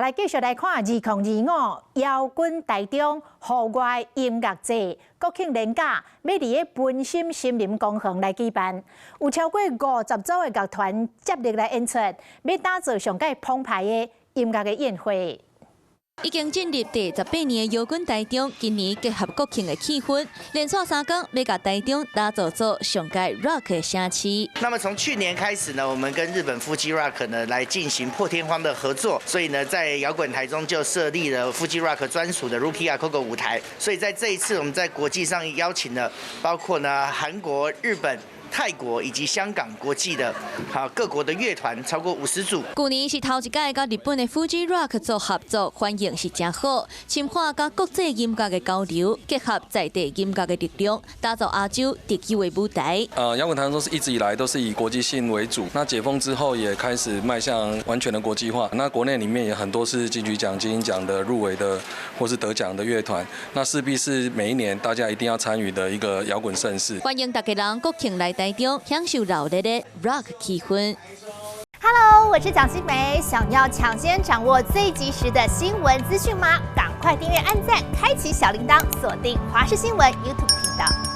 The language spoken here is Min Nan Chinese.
來繼續來看2025搖滾台中戶外音樂節，國慶連假欲佇个文心森林公園來舉辦，有超過50組的樂團接力來演出，欲打造上蓋澎湃的音樂的宴會。已經進入第18年的搖滾台中，今年結合國慶的氣氛，連續3工欲共台中打造做上蓋 rock 的城市。那麼從去年開始呢，我們跟日本 Fuji Rock 呢來進行破天荒的合作，所以呢，在搖滾台中就設立了 Fuji Rock 專屬的 Rookie A Coco 舞台。所以在這一次，我們在國際上邀請了包括呢韓國、日本、泰國以及香港國際的好各國的樂團超過50組。舊年是頭一擺佮日本的 Fuji Rock 做合作，反應是誠好，深化佮國際音樂的交流，結合在地音樂的力量，打造亞洲特有的舞台。搖滾台中是一直以來都是以國際性為主，那解封之後也開始邁向完全的國際化。那國內裡面也很多是金曲獎、金音獎的入圍的或是得獎的樂團，那勢必是每一年大家一定要參與的一個搖滾盛事。歡迎大家人國慶來台中享受熱鬧的 rock 氣氛。 Hello，我是蔣新梅，想要搶先掌握最及時的新聞資訊嗎？趕快訂閱、按讚、開啟小鈴鐺，鎖定華視新聞 YouTube 頻道。